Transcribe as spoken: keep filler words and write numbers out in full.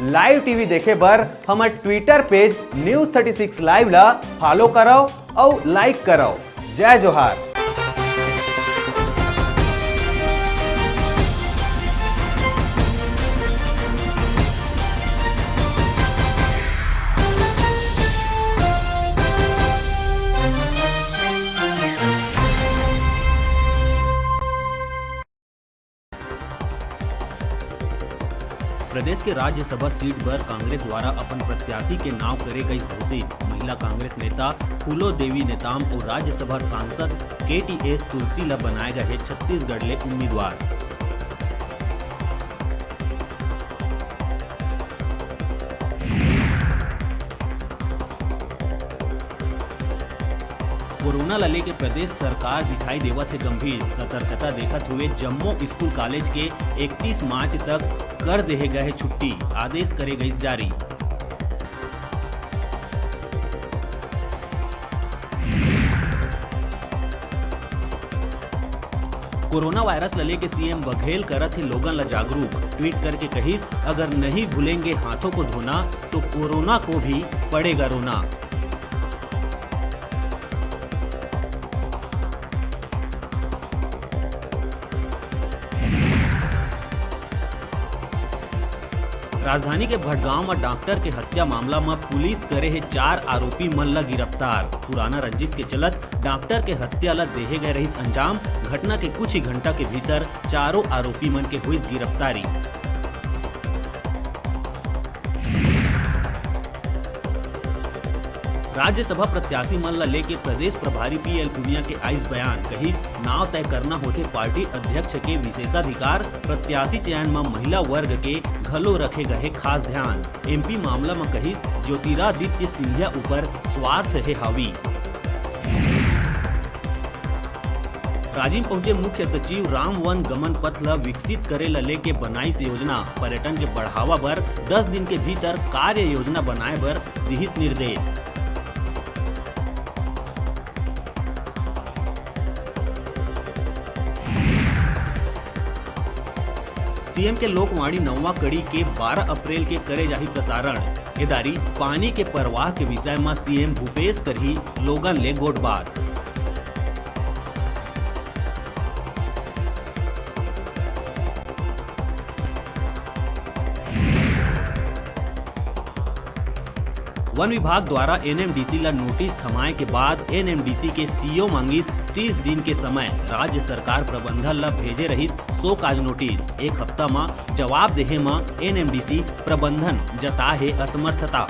Live T V देखे बर हमर Twitter page News thirty six Live ला follow करव अउ like करव। जय जोहार। प्रदेश के राज्यसभा सीट बर कांग्रेस द्वारा अपन प्रत्याशी के नाव करे गइस घोषित। महिला कांग्रेस नेता फूलो देवी नेताम अउ राज्यसभा सांसद के टी एस तुलसी ल बनाए गए हे छत्तीसगढ़ ले उम्मीदवार। कोरोना ल लेके प्रदेश सरकार दिखाई देवत हे गंभीर, सतर्कता देखत हुए जम्मो स्कूल कॉलेज के इकतीस मार्च तक कर देहे गए हे छुट्टी, आदेश करे गइस जारी। कोरोना वायरस ल लेके सी एम बघेल करत हे लोगन ल जागरूक, ट्वीट करके कहिस, "अगर नहीं भूलेंगे हाथों को धोना, तो कोरोना को भी पड़ेगा रोना।" राजधानी के भटगांव म डॉक्टर के हत्या मामला म पुलिस करे हे चार आरोपी मन ल गिरफ्तार। पुराना रंजिश के चलत डॉक्टर के हत्या ल देहे गए रहिस अंजाम। घटना के कुछ ही घंटा के भीतर चारों आरोपी मन के हुईस गिरफ्तारी। राज्यसभा प्रत्याशी मन ल लेके प्रदेश प्रभारी पी एल पुनिया के आइस बयान, कहिस, "नाव तय करना होथे पार्टी अध्यक्ष के विशेषाधिकार, प्रत्याशी चयन म महिला वर्ग के घलो रखे गए खास ध्यान।" एम पी मामला म कहिस, "ज्योतिरादित्य सिंधिया ऊपर स्वार्थ हे हावी।" राजिम पहुंचे मुख्य सचिव, राम वन गमन पथ ल विकसित करे ल लेके बनाइस योजना, पर्यटन के बढ़ावा बर दस दिन के भीतर कार्य योजना बनाए बर दिहिस निर्देश। सी एम के लोकवाणी नौवां कड़ी के बारह अप्रैल के करे जाही प्रसारण। एदारी पानी के परवाह के विषय म सी एम भूपेश करही लोगन ले गोठबात। वन विभाग द्वारा एन एम डी सी ल नोटिस थमाए के बाद एन एम डी सी के सी ई ओ मांगिस तीस दिन के समय। राज्य सरकार प्रबंधन ल भेजे रहिस शोकाज नोटिस। एक हफ्ता म जवाब देहे म एन एम डी सी प्रबंधन जताए हे असमर्थता।